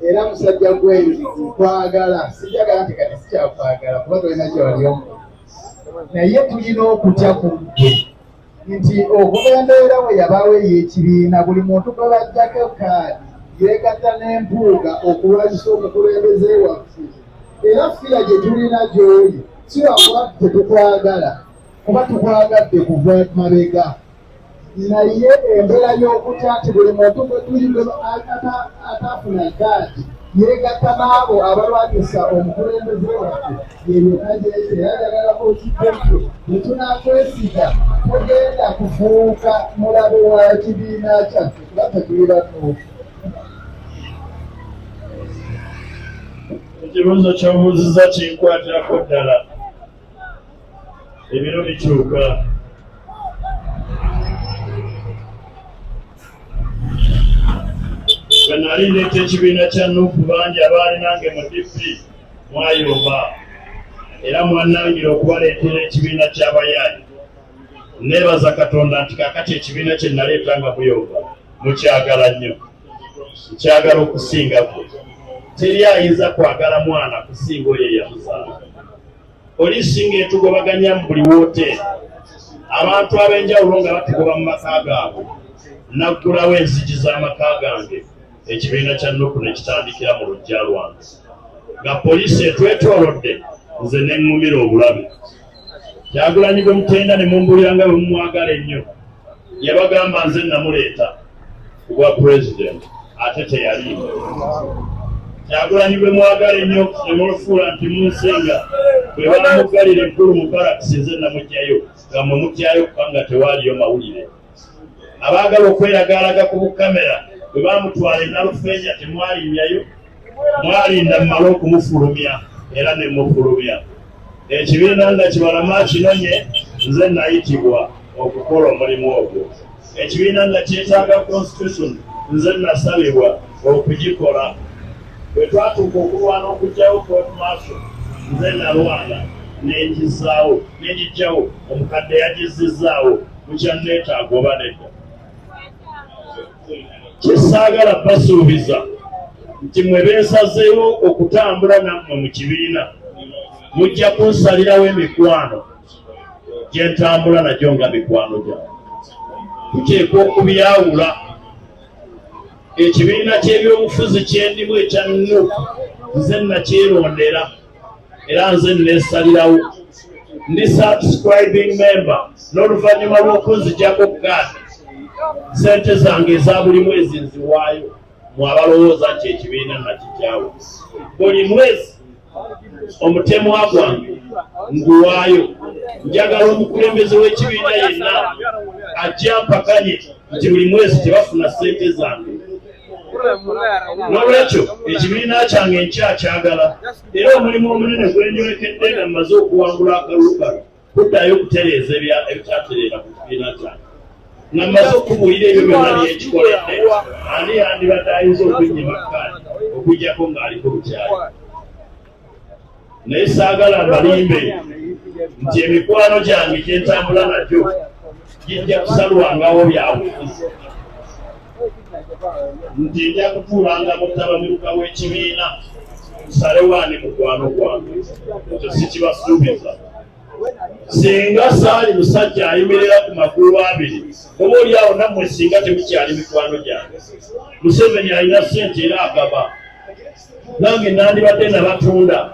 Era musajja gwe nkwagala, sijagala nti kati sikyakwagala kuba tolina kyewali omu, naye tulina okutya ku ggwe nti okuva embeera bwe yabaawo ey'ekibiina, buli muntu gwe bajjako kaadi yeegatta n'empuuga okulwanyisa omukulembeze waffe. Era fiya gye tulina gy'oli si lwakuba tetukwagala, kuba tukwagadde kuva mabega, naye embeera y'okutya nti buli muntu gwe tuli atafuna kaadi yeegatta n'abo abalwanyisa omukulembeze waffe, yeyoka gyekyo. Era njagala okiddekyo, bwe tunakwesiga togenda kufuuka mulabe wa kibiina kyaffe, kuba ffe tuli batuufu. Ekibuuzo ky'obuuzizza kinkwatirako ddala. Ebiro bikyuka. Bwe nali ndeeta ekibiina kya Nuupu, bangi abaali nange mu DP mwayomba era mwannangira okubaleetera ekibiina ky'abayaayi. Neebaza Katonda nti kaakati ekibiina kye naleeta nga muyomba mukyagala nnyo, nkyagala okusinga gwe. Teri ayinza kwagala mwana kusinga oyo eyamuzaala. Poliisi ng'etugobaganya mu buli wooteeri, abantu ab'enjawulo nga batugoba mu maka gaabwe, naggulawo enzigi z'amaka gange, ekibiina kya Nupu ne kitandikira mu luggya lwange. Nga poliisi etwetoolodde, nze ne ŋŋumira obulabe. Kyagulanyi gwe mutenda ne mumbuulira nga bwe mumwagala ennyo, yabagamba nze namuleeta ku bwa pulezidenti, ate teyaliimu. Kyagulanyi gwe mwagala ennyo ne mulufuula nti munsinga, bwe bamuggalira eggulu mu barakisi, nze namuggyayo nga mwe mutyayo kubanga tewaaliyo mawulire. Abaagala okweragaalaga ku bukamera, bwe bamutwala e Nalufeenya temwalinnyayo, mwalinda mmale okumufulumya era ne mufulumya. Ekibiina nga Kibalama akinonye, nze nayitibwa okukola omulimu ogwo. Ekibiina nga kyetaaga constitution, nze nasabibwa okugikola. Bwe twatuuka okulwana okuggyawo court martial, nze nalwana nengizzaawo, nengiggyawo. Omukadde yagizzizaawo. Mukyanneetaaga oba nedda? Kyesaagala basuubiza nti mwe beesazeewo okutambula nammwe mu kibiina, mujja kunsalirawo emikwano gye ntambula nagyo nga mikwano gyange. Tuteekwa okubyawula. Ekibiina ky'ebyobufuzi kyendimu ekya NUP nze nakyerondera era nze neesalirawo. Ndi subscribing member, n'oluvannyuma lw'okunzigyako kaadi, sente zange eza buli mwezi nziwaayo. Mwe abalowooza nti ekibiina nakikyawo, buli mwezi omutemwa gwange nguwaayo. Njagala omukulembeze w'ekibiina yenna ajja mpakanye nti buli mwezi tebafuna sente zange. N'olwekyo ekibiina kyange nkyakyagala, era omulimu omunene gwenjolekedde nga mmaze okuwangula akalulu kano kuddayo okutereeza ebitatereera ku kibiina kyange. Nga mmaze okubuulira ebyo byonna byekikoledde, ani yandibadde ayinza okunnyima kaadi okuggyako ng'aliko lukyayi? Naye saagala mbalimbe nti emikwano gyange gye ntambula nagyo gijja kusalwangawo byabufuzi, nti nja kutuulanga mu ttabamiruka w'ekibiina nsalewo ani mukwano gwange. Ekyo sikibasuubiza. Singa saali musajja ayimirira ku magulu abiri, oba oli awo nammwe singa temukyali mikwano gyange. Museveni alina ssente era agaba, nange nandibadde nabatunda.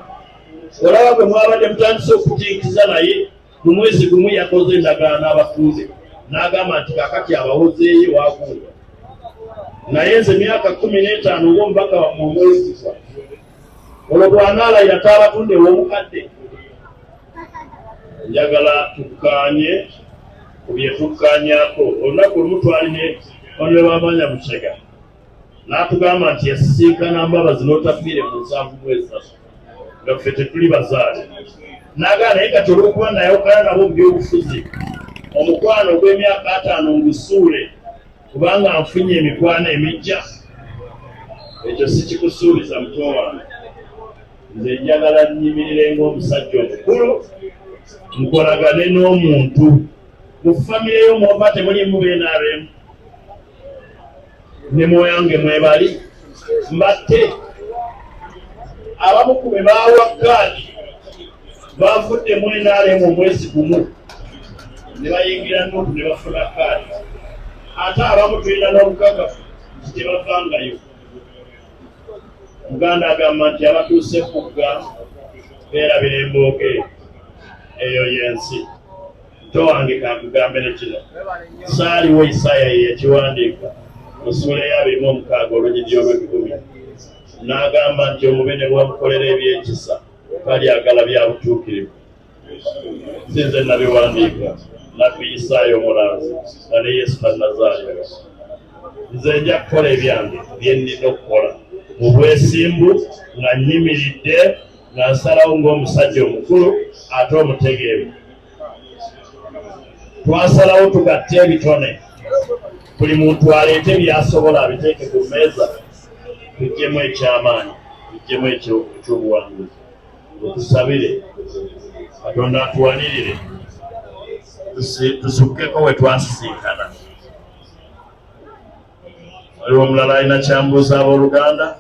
Olaba bwe mwabadde mutandise okutinkiza, naye mu mwezi gumu yakoze endagaano abatunde n'agamba nti kakati abawozeeyo waagunda. Naye nze myaka 15 ng'omubaka wammwe omwesigwa, olwo bw'anaalayira taabatunde ew'omukadde? Njagala tukkaanye ku bye tukkaanyaako. Olunaku olumu twali ne Honorable Amanya Busega, n'atugamba nti yasisinkana Mbabazi n'Otafiire mu 73 nga ffe tetuli bazaale. N'agamba naye kati olw'okuba nayawukana nabo mu byobufuzi, omukwano ogw'emyaka 50 ngusuule kubanga nfunye emikwano emijja. Ekyo sikikusuubiza, muto wange. Nze njagala nnyimirire ng'omusajja omukulu, nkolagane n'omuntu mu famire y'omwova temulimu beenabeemu ne mwoyange mwebali mbatte. Abamu ku be baawa kaadi bavudde mu NRM omwezi gumu ne bayingira Nup ne bafuna kaadi, ate abamu tulina n'obukakafu nti tebavangayo. Muganda agamba nti abatuuse kugga beerabira embooge. Eyo y'ensi. Muto wange, kankugambe ne kino, saaliwo, Isaaya ye yakiwandiika mu ssuula eya 26 olunyiriri olw'ekkumi, n'agamba nti omubi ne bw'omukolera ebyekisa talyagala bya butuukirivu. Si nze nabiwandiika, Nabbi Isaaya omulanzi, nga ne Yesu tannazaalibwa. Nze nja kukola ebyange bye nnina okukola mu bwesimbu, nga nnyimiridde, nga nsalawo ng'omusajja omukulu ate omutegeevu. Twasalawo tugatte ebitone, buli muntu aleete by'asobola abiteeke ku mmeeza, tuggyemu eky'amaanyi, tuggyemu ekyobuwanguzi. Otusabire Katonda atuwanirire tusukkeko we twasisinkana. Waliwo omulala alina kyambuuza, abooluganda?